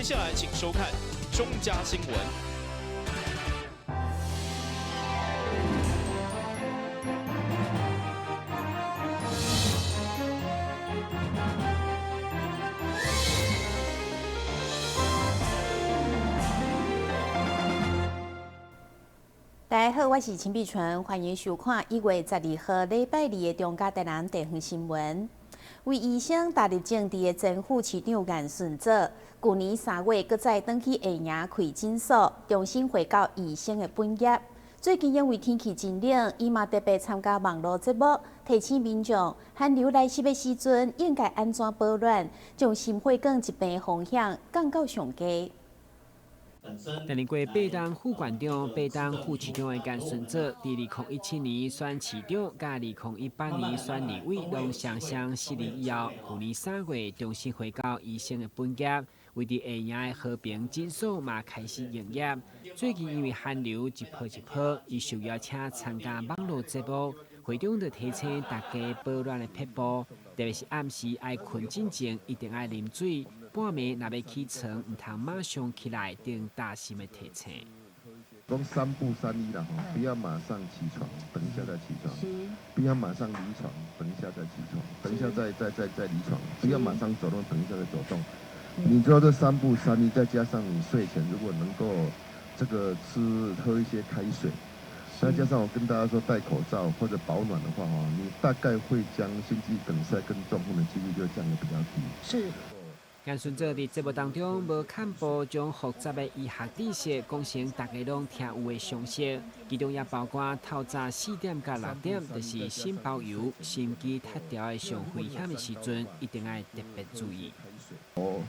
接下來請收看中嘉新聞。大家好，我是陳碧純，歡迎收看1月12號禮拜二的中嘉台南地方新聞。為醫生踏入政治的前副市長顏順祖，舊年3月閣再轉去下營開診所，重新回到醫生的本業。最近因為天氣真冷，伊嘛特別參加網路節目，提醒民眾寒流來襲的時陣應該按怎保暖，將心血管疾病風險降到上低。擔任過八當副縣長、八當副市長的顏順祖，佇2017年選市長，佮2018年選立委，攏雙雙失利以後，舊年3月重新回到醫生的本業，位佇下營的和平診所嘛開始營業。最近因為寒流一波一波，伊受邀請參加網路節目，會中就提醒大家保暖的撇步，特別是暗時愛睏進前一定愛啉水。半暝若欲起床，毋通馬上起來，等擔心的提醒。講三不三一啦，吼，不要馬上起床，等一下再起床；不要馬上離床，等一下再起床；等一下再再再再離床；不要馬上走動，等一下再走動。你知道這三不三一，再加上你睡前如果能夠這個吃喝一些開水，再加上我跟大家說戴口罩或者保暖的話，哈，你大概會將心肌梗塞跟中風的幾率就降得比較低。顏順祖佇節目當中無崁步將複雜的醫學知識講成大家攏聽有的常識，其中也包括透早4點到6點，就是心包油、心肌脫掉的上危險的時陣，一定愛特別注意。哦，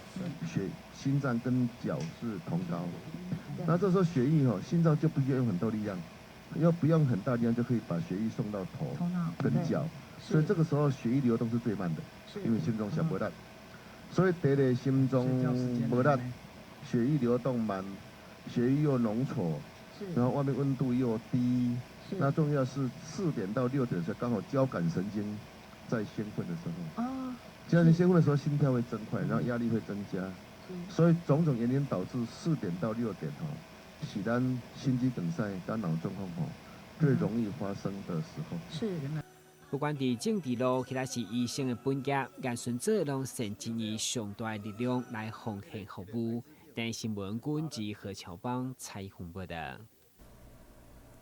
血心臟跟腳是同高，那這時候血液吼，心臟就不需要用很多力量，要不用很大力量就可以把血液送到頭跟腳，所以這個時候血液流動是最慢的，因為心臟上無力。所以第一個心臟無力，血液流動慢，血液又濃稠，然後外面溫度又低，那重要是4點到6點的時候，剛好交感神經在興奮的時候。哦。交感神經興奮的時候，心跳會增快，然後壓力會增加，所以種種原因導致4點到6點吼，是咱心肌梗塞跟腦中風吼最容易發生的時候。不管佇政治路，或者是醫生的本業，顏順祖攏善盡伊上大的力量來奉獻服務。電視新聞軍及何喬邦採訪報道。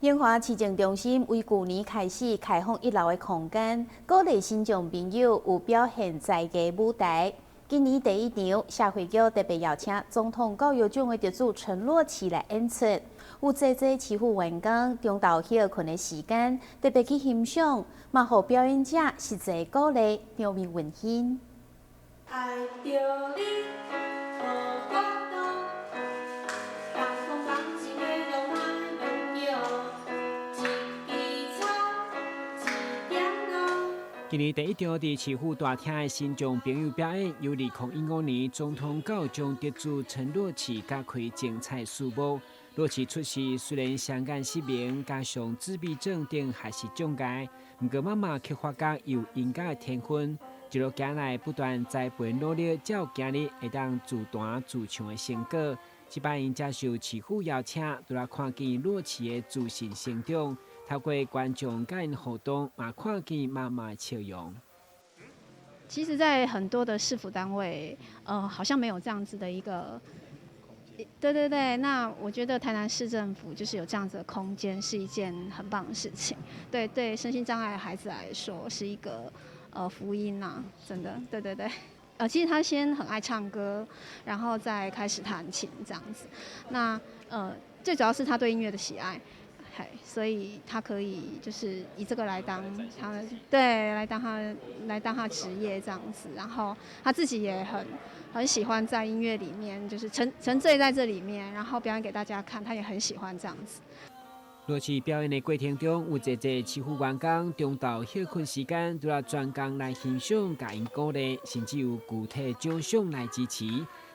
興華市政中心為舊年開始開放一樓的空間，鼓勵身障朋友有表現才藝舞台。今年第一場，社會局特別邀請總統教育獎的得主陳洛琪來演出，有濟濟市府員工中晝歇睏的時間，特別去欣賞，嘛予表演者實際鼓勵，場面溫馨。愛著你，無法度，人講感情的路莫問叫，一支草，一點露。今年第一場佇市府大廳的身障朋友表演，由2015年總統教育獎得主陳洛琪加開精彩序幕。洛琪出世雖然雙眼失明，加上自閉症等學習障礙，毋過媽媽卻發覺有音樂的天分，一路行來不斷栽培努力，才有今日會當自彈自唱的成果。這擺𪜶接受市府邀請，除了看見洛琪的自信成長，透過觀眾佮𪜶互動，嘛看見媽媽的笑容。其實，在很多的市府單位，好像沒有這樣子的一個，對對對。那我覺得台南市政府就是有這樣子的空間，是一件很棒的事情。對對，身心障礙的孩子來說，是一個福音吶，真的，對對對。其實他先很愛唱歌，然後再開始彈琴這樣子。那最主要是他對音樂的喜愛。所以他可以就是以這個來當他的，對，來當他職業這樣子，然後他自己也很喜歡在音樂裡面，就是沉醉在這裡面，然後表演給大家看，他也很喜歡這樣子。洛琪表演的過程中，有濟濟市府員工中晝歇睏時間，都來專工來欣賞，共𪜶鼓勵，甚至有具體獎賞來支持。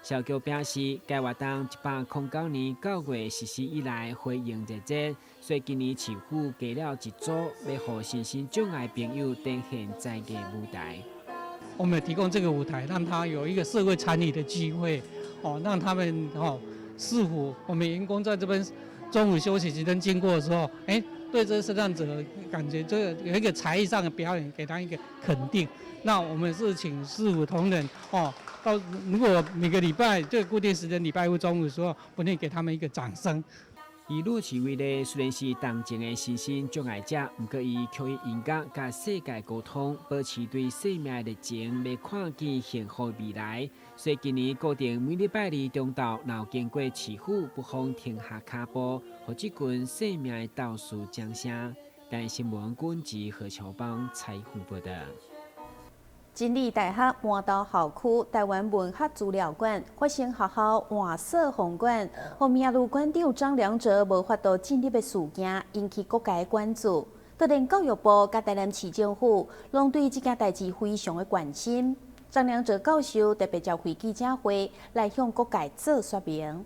社局表示，該活動109年9月實施以來，回應熱熱，所以今年市府加了一組，欲予身心障礙朋友展現才藝舞台。我們提供這個舞台，讓他有一個社會參與的機會。哦，讓他們哦，市府我們員工在這邊中午休息時間經過的時候，哎，對這些視障者感覺這個有一個才藝上的表演，給他一個肯定。那我們是請市府同仁哦，到如果每個禮拜這個固定時間，禮拜五中午的時候，不能給他們一個掌聲。以弱視為例，雖然是同情的身心障礙者，毋過伊卻以音樂佮世界溝通，保持對生命的熱情，欲看見幸福未來。所以今年固定每禮拜二中晝，若有經過市府，不妨停下跤步，予這群生命的鬥士掌聲。台視新聞軍籍何秋邦採訪報道。真理大學麻豆校區臺灣文學資料館發生學校換鎖封館，予名譽館長張良哲無法度進入的事件，引起各界關注。就連教育部佮台南市政府，攏對這件代誌非常的關心。張良哲教授特別召開記者會，來向各界做說明。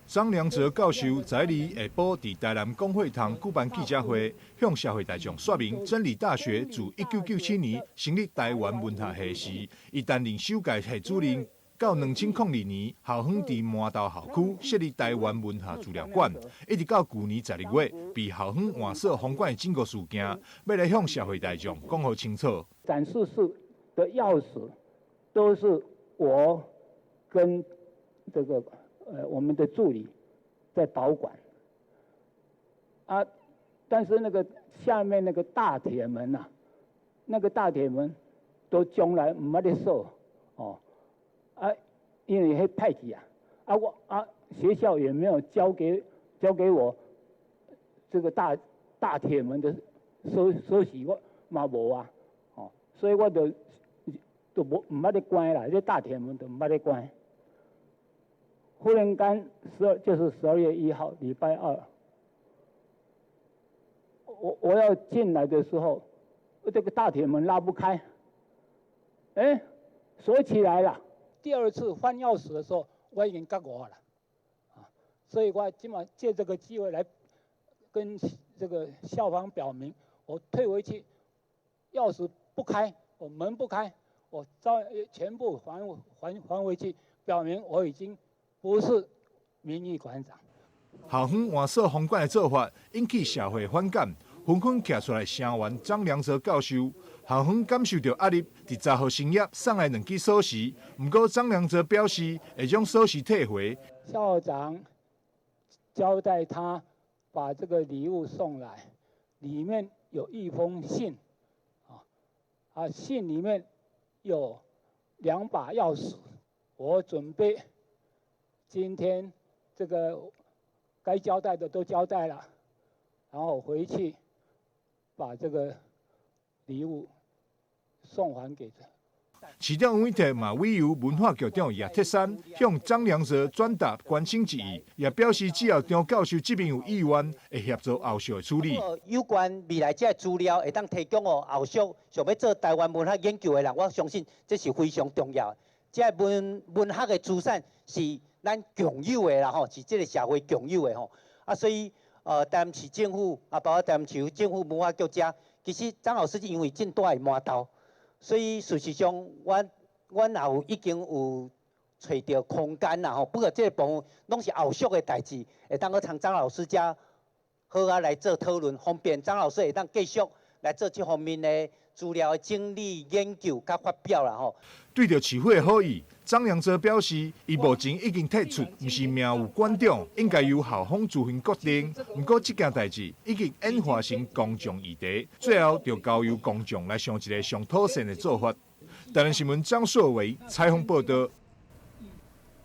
張良哲教授昨日下晡佇台南公會堂舉辦記者會，向社會大眾說明真理大學自1997年成立台灣文學系時，伊擔任首屆系主任，到2002年校方佇麻豆校區設立台灣文學資料館，一直到舊年12月被校方換鎖封館的整個事件，欲來向社會大眾講予清楚。展示室的鑰匙都是我跟這個我們的助理在保管啊，但是那個下面那個大鐵門吶，那個大鐵門都從來毋捌咧鎖哦，啊，因為彼歹去啊，啊我啊學校也沒有交給我這個大鐵門的鎖匙，我嘛無啊，哦，所以我就無毋捌咧關啦，這大鐵門都毋捌咧關。忽然間就是12月1號，禮拜二，我要進來的時候，這個大鐵門拉不開，哎，鎖起來了。第二次換鑰匙的時候，我已經覺悟了，啊，所以我今晚借這個機會來跟這個校方表明，我退回去，鑰匙不開，我門不開，我照全部還回去，表明我已經不是名譽館長。校方換鎖封館的做法引起社會反感，紛紛徛出來聲援張良哲教授。校方感受著壓力，佇10號深夜送來兩支鎖匙，毋過張良哲表示會將鎖匙退回。校長交代他把這個禮物送來，裡面有一封信，啊，信裡面有兩把鑰匙，我準備今天這個該交代的都交代了，然後回去把這個禮物送還給他。市長黃偉哲嘛委由文化局長葉鐵珊向張良哲轉達關心之意，也表示只要張教授這邊有意願，會協助後續的處理。有關未來這个資料會當提供予後續想欲做台灣文學研究的人，我相信這是非常重要的。這个文學的資產是咱共有的啦吼，是這个社會共有的吼。啊，所以台南市政府啊，包括台南市政府文化局遮，其實張老師因為正住佇麻豆，所以事實上，阮也有已經有揣著空間啦吼。不過這个部分攏是後續的代誌，會當閣從張老師遮好啊來做討論，方便張老師會當繼續來做這方面的資料的整理、研究佮發表啦吼。對著市府的好意，張良哲表示，伊目前已經退出，毋是名譽館長，應該由校方自行決定。毋過這件代誌已經演化成公眾議題，最後就交由公眾來想一个上妥善的做法。台南新聞張碩偉採訪報道。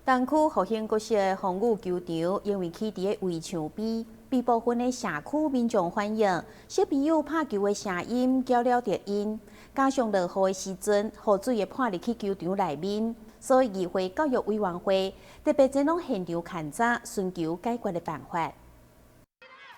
東區復興國小的風雨球場，因為起佇个圍牆邊，被部分的社區民眾反映，小朋友拍球的聲音攪擾著𪜶，加上落雨的時陣，雨水會潑入去球場內面，所以議會教育委員會特別前往現場勘查，尋求解決的辦法。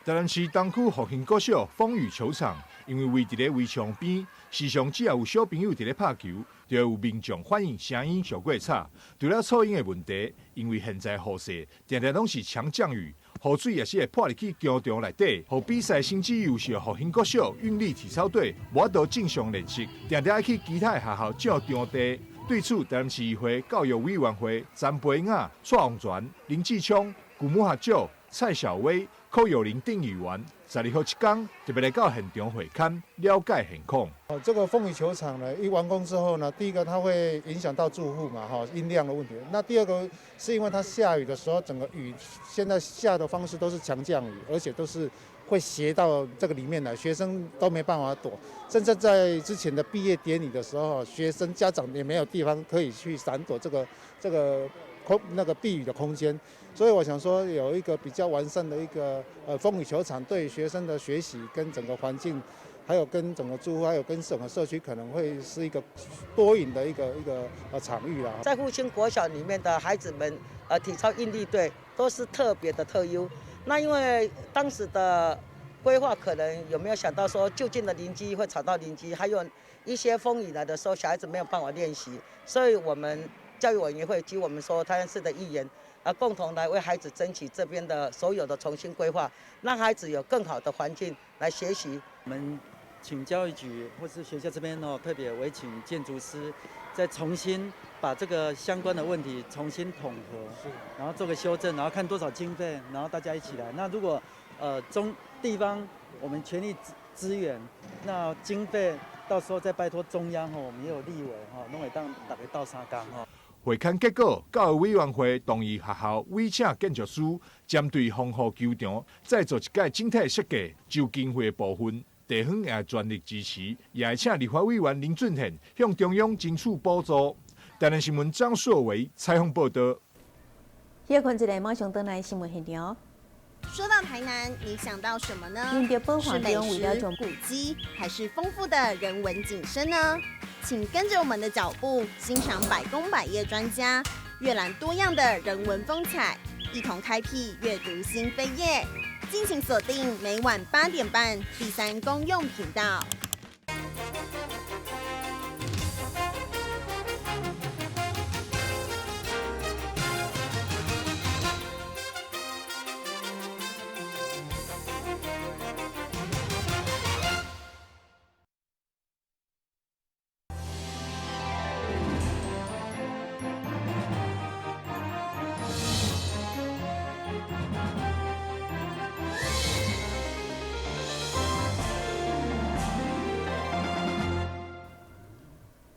台南市東區復興國小風雨球場，因為位佇咧圍牆邊，時常只要有小朋友佇咧拍球，就會有民眾反映聲音上過吵。除了噪音的問題，因為現在雨勢定定攏是強降雨，雨水也是會潑入去球場內底，予比賽成績優秀復興國小韻律體操隊無法度正常練習，定定愛去其他的學校借場地。對此，台南市議會教育委員會詹培雅、蔡宏全、林志聰、古姆學長、蔡小威、柯友玲等議員，12號這工特別來到現場會勘，了解現況。哦，這個風雨球場呢，一完工之後呢，第一個它會影響到住戶嘛，哈，音量的問題。那第二個是因為它下雨的時候，整個雨現在下的方式都是強降雨，而且都是會斜到這個裡面來，學生都沒辦法躲。甚至在之前的畢業典禮的時候，學生家長也沒有地方可以去閃躲這個空那個避雨的空間。所以我想說，有一個比較完善的一個風雨球場，對學生的學習跟整個環境，還有跟整個住戶，還有跟整個社區，可能會是一個多贏的一個場域啦。在復興國小裡面的孩子們，體操應力隊都是特別的特優。那因為當時的規劃可能有沒有想到說，就近的鄰居會吵到鄰居，還有一些風雨來的時候，小孩子沒有辦法練習，所以我們教育委員會及我們說台南市的議員，共同來為孩子爭取這邊的所有的重新規劃，讓孩子有更好的環境來學習。我們請教育局或是學校這邊哦，特別委請建築師再重新把這個相關的問題重新統合，然後做個修正，然後看多少經費，然後大家一起來。那如果中地方我們全力支援，那經費到時候再拜託中央吼，我們也有立委吼，攏會當大家鬥相共吼。會勘結果，教育委員會同意學校委請建築師針對風雨球場再做一屆整體設計，就經費的部分，地方也全力支持，也會請立法委員林俊憲向中央爭取補助。台南新聞張碩維採訪報道。歇睏一下，馬上轉來新聞現場。說到台南，你想到什麼呢？是美食、古蹟，還是豐富的人文景深呢？請跟着我們的腳步，欣賞百工百業專家閱覽多樣的人文風采，一同開闢閱讀新扉頁。敬請鎖定每晚8點半第三公用頻道。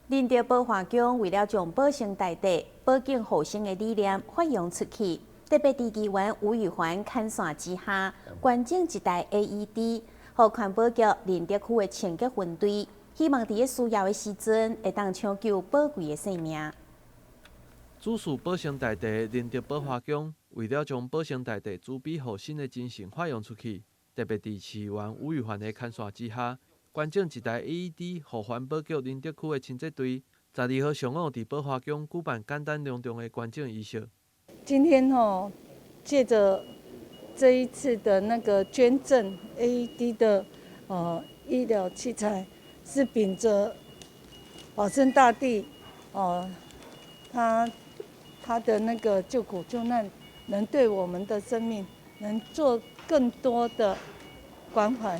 仁德寶華宮為了將保生大帝、保境護生的理念發揚出去，特別佇議員吳宇環牽線之下，捐贈一台 AED，予環保局仁德區的清潔分隊，希望佇咧需要的時陣，會當搶救寶貴的生命。主祀保生大帝的仁德寶華宮，為了將保生大帝慈悲護生的精神發揚出去，特別佇市議員吳宇環的牽線之下，捐贈一台 AED 予環保局仁德區的清潔隊。12號上午，佇寶華宮舉辦簡單隆重的捐贈儀式。今天吼，借著這一次的那個捐贈 AED 的醫療器材，是秉著保生大帝哦，他的那個救苦救難，能對我們的生命能做更多的關懷。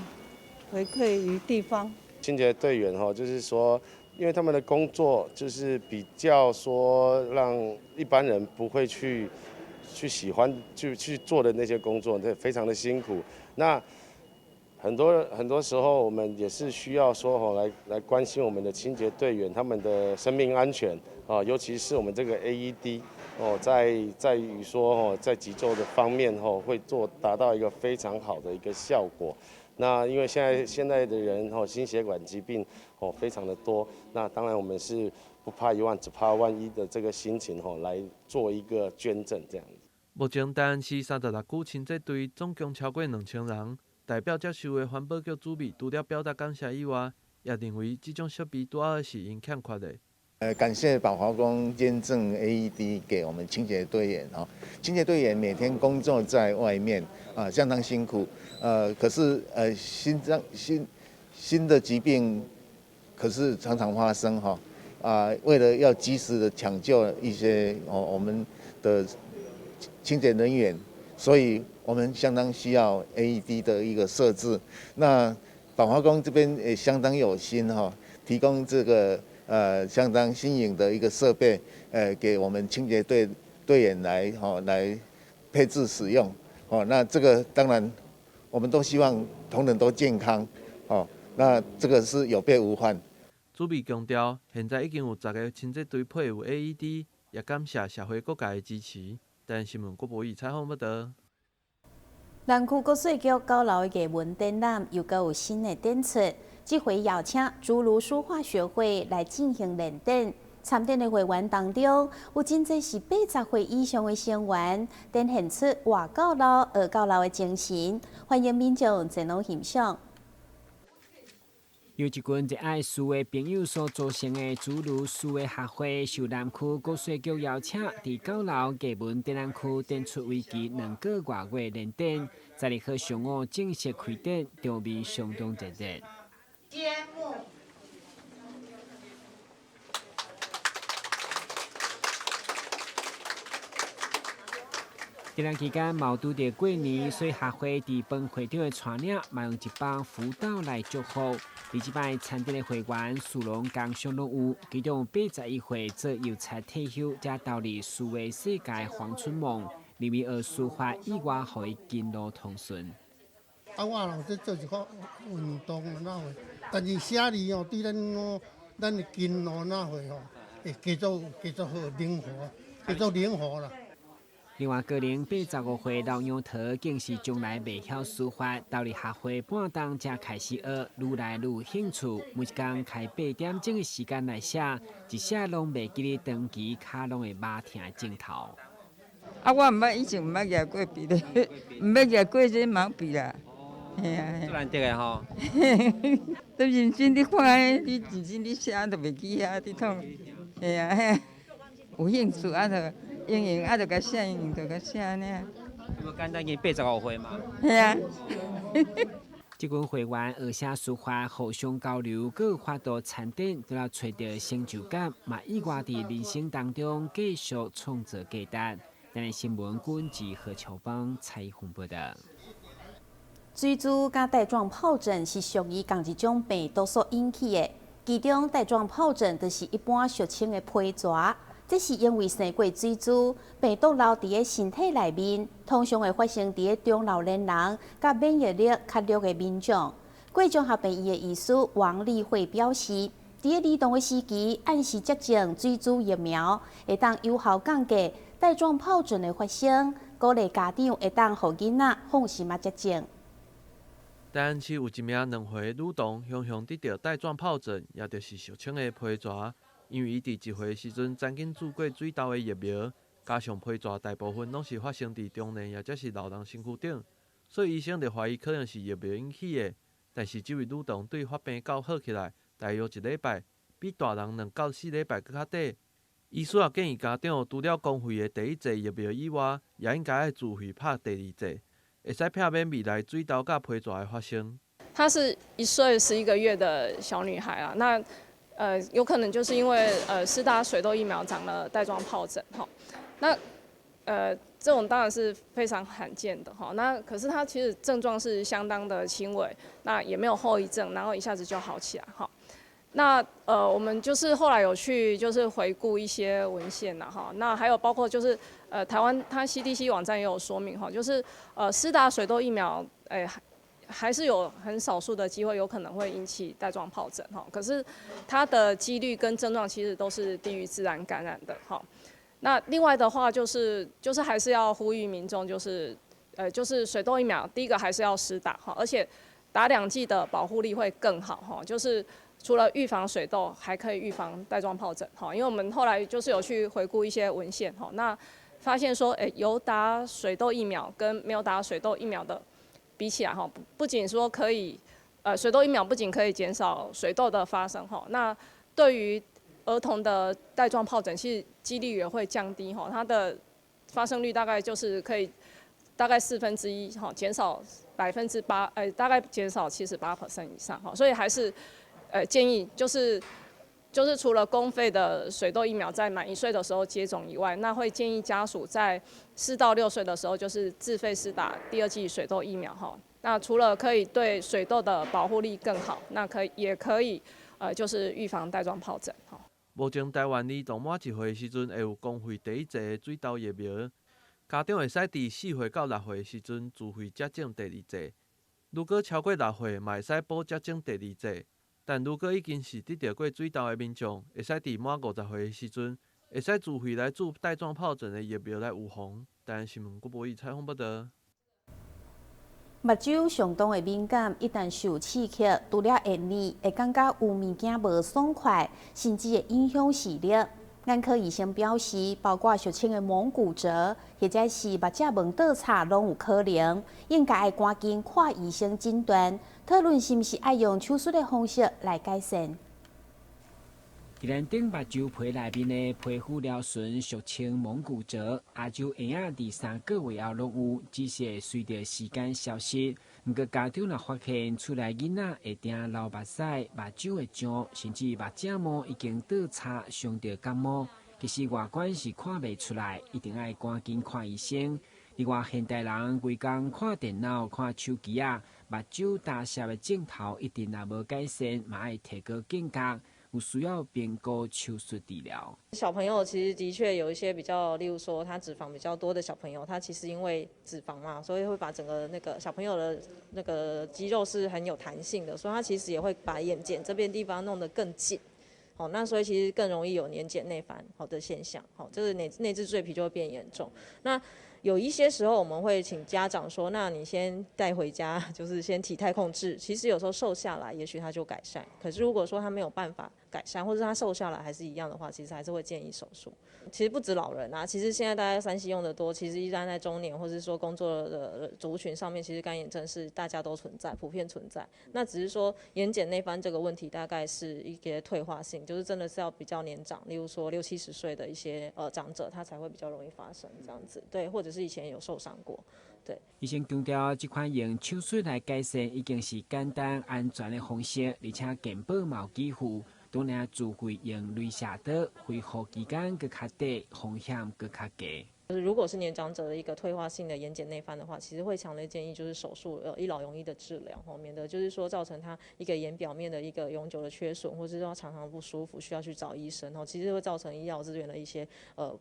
回饋於地方。清潔隊員吼，就是說，因為他們的工作就是比較說，讓一般人不會去喜歡去做的那些工作，對，非常的辛苦。那很多很多時候，我們也是需要說吼，來關心我們的清潔隊員他們的生命安全啊，尤其是我們這個 AED 哦，在於說哦，在急救的方面吼，會做達到一個非常好的一個效果。那因為現在的人吼，心血管疾病吼非常的多，那當然我們是不怕一萬，只怕萬一的這個心情吼，來做一個捐贈這樣子。目前台南市36區清潔隊總共超過2000人，代表接受的環保局主秘除了表達感謝以外，也認為這種設備拄好是𪜶欠缺的。感謝寶華宮捐贈 AED 給我們清潔隊員哦。清潔隊員每天工作在外面啊，相當辛苦。可是心臟新的疾病，可是常常發生哈。啊，為了要及時的搶救一些哦我們的清潔人員，所以我們相當需要 AED 的一個設置。那寶華宮這邊也相當有心哈，提供這個。相當新穎的一個設備，給我們清潔隊隊員來吼來配置使用。哦，那這個當然，我們都希望同仁都健康。哦，那這個是有備無患。主秘強調，現在已經有10個清潔隊配有 AED，也感謝社會各界的支持。台新聞郭博義採訪報導。南區國稅局九樓的藝文展覽又閣有新的展出，這回邀請竹廬書畫學會來進行聯展。參展的會員當中，有真濟是80歲以上的成員，展現出活到老、學到老的精神，歡迎民眾前往欣賞。由一群熱愛書的朋友所組成的竹廬書畫學會，受南區國稅局邀請，佇九樓藝文展覽區展出為期2個外月聯展。12號上午正式開展，場面相當熱烈。揭幕。這段期間，嘛拄著過年，所以學會佇分會長的帶領，嘛用一幫福袋來祝福。佇這擺參展的會員，士農工商攏有，其中81歲做郵差退休，才投入書畫世界黃春夢，認為學書法意外予伊筋路通順。啊，我若這做一個運動哪會，但是寫字哦，對咱哦，咱的筋路哪會吼，會加做加做好靈活，加做靈活啦。另外，高齡85歲老楊桃更是從來袂曉書法，投入學會半冬才開始學，愈來愈有興趣。每一工開8點鐘的時間來寫，一寫攏袂記得長期跤攏會麻疼的症頭。啊，我毋捌以前毋捌舉過筆咧，毋捌舉過這毛筆啦。嘿啊，足難得的吼。都認真咧看，你認真咧寫都袂記啊，佇創。嘿啊嘿，有興趣啊就。用用啊，就共寫，用用就共寫按呢。這麼簡單，已經85歲嘛。嘿啊。這群會員學寫書法，互相交流，閣有法度參展，除了揣著成就感，嘛意外佇人生當中繼續創造價值。台南新聞軍記何秋芳採訪報導。水珠佮帶狀疱疹是屬於仝一種病毒所引起的，其中帶狀疱疹就是一般俗稱的皮蛇。這是因為生過水珠，病毒留佇个身體內面，通常會發生佇个中老年人佮免疫力較弱的民眾。貴綜合病院的醫師王麗慧表示，佇个兒童的時期，按時接種水珠疫苗，會當有效降低帶狀疱疹的發生，鼓勵家長會當予囡仔放心仔接種。台南市有一名2歲女童，雄雄得著帶狀疱疹，也就是俗稱的皮蛇。因為伊佇1歲的時陣，曾經注過水痘的疫苗，加上皮蛇大部分攏是發生佇中年，也則是老人身軀頂，所以醫生就懷疑可能是疫苗引起的。但是這位女童對發病到好起來，大約1禮拜，比大人2到4禮拜閣較短。醫師也建議家長，除了公費的第一劑疫苗以外，也應該愛自費拍第二劑，會使避免未來水痘佮皮蛇的發生。她是1歲11個月的小女孩啊，那。有可能就是因為施打水痘疫苗長了帶狀疱疹哈，那這種當然是非常罕見的哈，那可是它其實症狀是相當的輕微，那也沒有後遺症，然後一下子就好起來哈。那我們就是後來有去就是回顧一些文獻啦哈，那還有包括就是台灣它 CDC 網站也有說明哈，就是施打水痘疫苗還是有很少數的機會有可能會引起帶狀疱疹哈，可是它的幾率跟症狀其實都是低於自然感染的哈。那另外的話就是還是要呼籲民眾就是水痘疫苗第一個還是要施打哈，而且打2劑的保護力會更好哈，就是除了預防水痘，還可以預防帶狀疱疹哈。因為我們後來就是有去回顧一些文獻哈，那發現說有打水痘疫苗跟沒有打水痘疫苗的。比起來哈，不僅說可以，水痘疫苗不僅可以減少水痘的發生哈，那對於兒童的帶狀疱疹，其實幾率也會降低哈，它的發生率大概就是可以大概1/4哈，減少8%，大概減少78% 以上哈，所以還是建議就是除了公費的水痘疫苗在滿1歲的時候接種以外，那會建議家屬在4到6歲的時候就是自費施打第2劑水痘疫苗哈。那除了可以對水痘的保護力更好，那也可以就是預防帶狀疱疹哈。目前台灣兒童滿一歲時陣會有公費第一劑的水痘疫苗，家長會使佇4歲到6歲的時陣自費接種第二劑。如果超過6歲，嘛會使補接種第二劑。但如果已經是得著過水痘的民眾，會使佇滿50歲的時陣，會使自費來注帶狀疱疹的疫苗來預防。台南新聞郭博宇採訪報導。目睭相當的敏感，一旦受刺激，除了會膩，會感覺有物件無爽快，甚至會影響視力。眼科醫生表示，包括俗稱的蒙古褶，或者是目脊門倒插，攏有可能，應該愛趕緊看醫生診斷，討論是毋是愛用手術的方式來改善。佇咱頂目睭皮內面的皮膚療損，俗稱蒙古褶，亞洲嬰仔佇3個月後攏有，只是會隨著時間消失。毋過家長若發現厝內囡仔會定流目屎、目睭會脹，甚至目脊毛已經倒插、傷著感冒，其實外觀是看袂出來，一定愛趕緊看醫生。另外，現代人規工看電腦、看手機仔，目睭焦澀的症頭一定若無改善，嘛愛提高警覺。有需要評估手術治療。小朋友其實的確有一些比較，例如說他脂肪比較多的小朋友，他其實因為脂肪嘛，所以會把整個那個小朋友的那個肌肉是很有彈性的，所以他其實也會把眼瞼這邊地方弄得更緊。好，那所以其實更容易有眼瞼內翻好的現象。好，這個內痔贅皮就會變嚴重。那有一些時候我們會請家長說，那你先帶回家，就是先體態控制。其實有時候瘦下來，也許他就改善。可是如果說他沒有辦法改善，或者他瘦下來還是一樣的話，其實還是會建議手術。其實不止老人啊，其實現在大家3C 用得多，其實一般在中年或是說工作的族群上面，其實乾眼症是大家都存在，普遍存在。那只是說眼瞼內翻這個問題，大概是一些退化性，就是真的是要比較年長，例如說60、70歲的一些長者，他才會比較容易發生這樣子。對，或者是以前有受傷過。對。醫生強調，這款用手術來改善已經是簡單安全的方式，而且健保嘛有給付。當然，自費用雷射刀恢復期間閣較短，風險閣較低。就是如果是年長者的一個退化性的眼瞼內翻的話，其實會強烈建議就是手術，一勞永逸的治療，免得就是說造成他一個眼表面的一個永久的缺損，或者說常常不舒服，需要去找醫生，其實會造成醫療資源的一些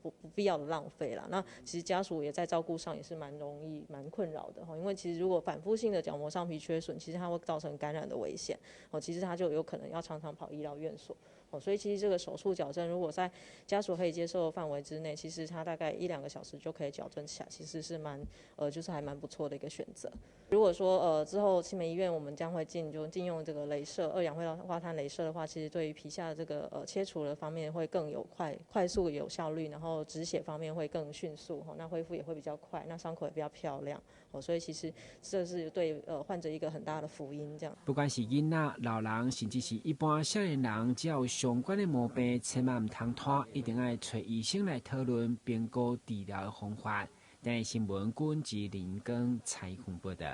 不必要的浪費啦。那其實家屬也在照顧上也是蠻容易、蠻困擾的，因為其實如果反覆性的角膜上皮缺損，其實它會造成感染的危險，其實他就有可能要常常跑醫療院所。所以其實這個手術矯正，如果在家屬可以接受的範圍之內，其實他大概1、2個小時就可以矯正起來，其實是蠻就是還蠻不錯的一個選擇。如果說之後奇美醫院我們將會進用這個雷射二氧化碳雷射的話，其實對於皮下這個切除的方面會更有快速有效率，然後止血方面會更迅速，那恢復也會比較快，那傷口也比較漂亮。所以其實這是對患者一個很大的福音。這樣，不管是囡仔、老人，甚至是一般少年人，只要有相關的毛病，千萬毋通拖，一定愛揣醫生來討論評估治療的方法。台視新聞郭志林跟采訪報導。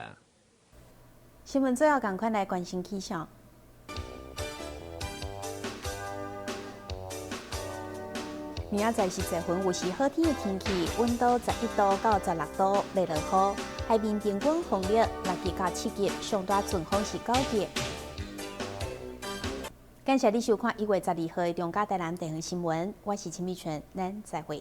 新聞最後，趕快來關心氣象。明仔載是濟雲有時好天的天氣，溫度11度到16度，袂落雨。海面平均風力6級到7級，上大陣風是9級。感謝你收看1月12號的中嘉台南地方新聞，我是陳美純，咱再會。